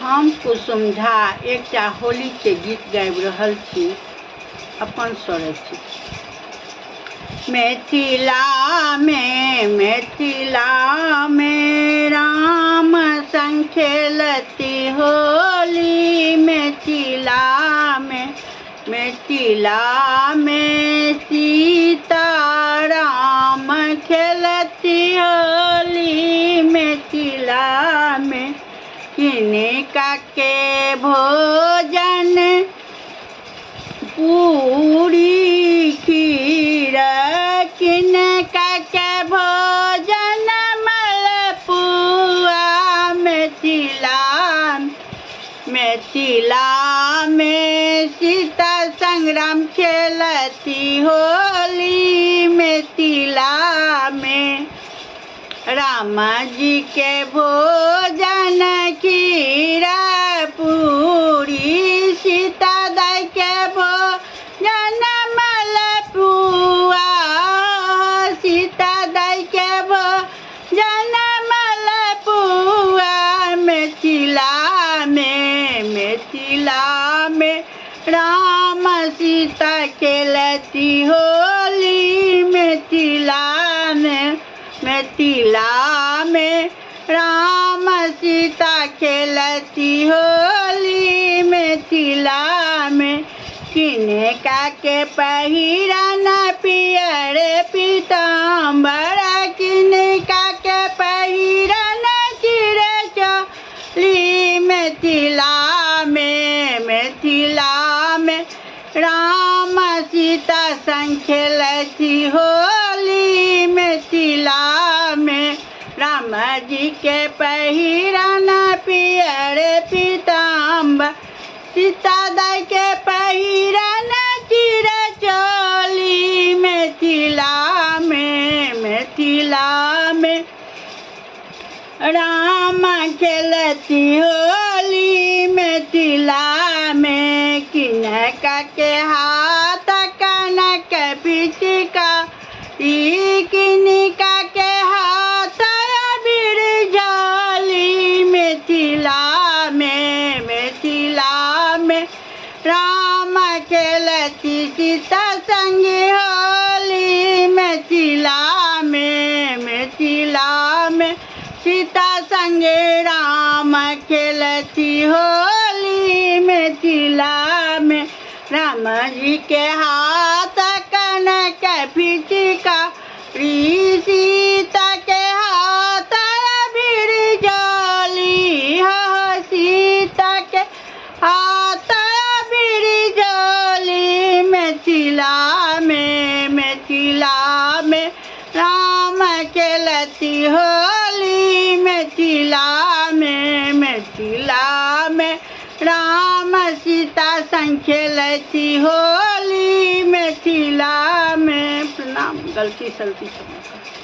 हम कुसुम झा एकटा होलीके गीत गाबि रहल छी अपन स्वरचित। मिथिलामे मिथिलामे राम संग खेलती होली मिथिलामे मिथिलामे सीता राम खेलती होली मिथिलामे किनका के भोजन पूरी खीर किनका के भोजन मलपुआ मिथिला मिथिलामे सीता संग्राम खेलती होली मिथिलामे राम जी के भोजन खीरा पूरी सीता दाई के भोजन मलपुआ सीता दाई के भोजन मलपुआ मिथिला में मिथिला में राम सीता खेलती होली मिथिला में मिथिला में राम सीता खेलती होली मिथिला में किनका के पहिरन पियर पीताम्बर किनका के पहिरन चिर चोली मिथिला में मिथिला में राम सीता संग खेलती होली मिथिला में राम जी के पहिरन पियर पीताम्बर सीता दाई के पहिरन चिर चोली मिथिला में मिथिला में राम खेलती होली मिथिला में किनका के हाथ कनक पिचका ई किनका के हाथ अबीर जाली मिथिला में मिथिला में राम खेलती सीता संग होली मिथिला में मिथिला में सीता संग राम खेलती होली मिथिला में राम जी के हाथ कनक फिचका सीता के हाथ अबीर जाली हो सीता के हाथ अबीर जाली मिथिला में मिथिला में राम खेलती होली मिथिला में मिथिला में राम सीता संग खेलती होली मिथिला में। प्रणाम। गलती सलती क्षमा।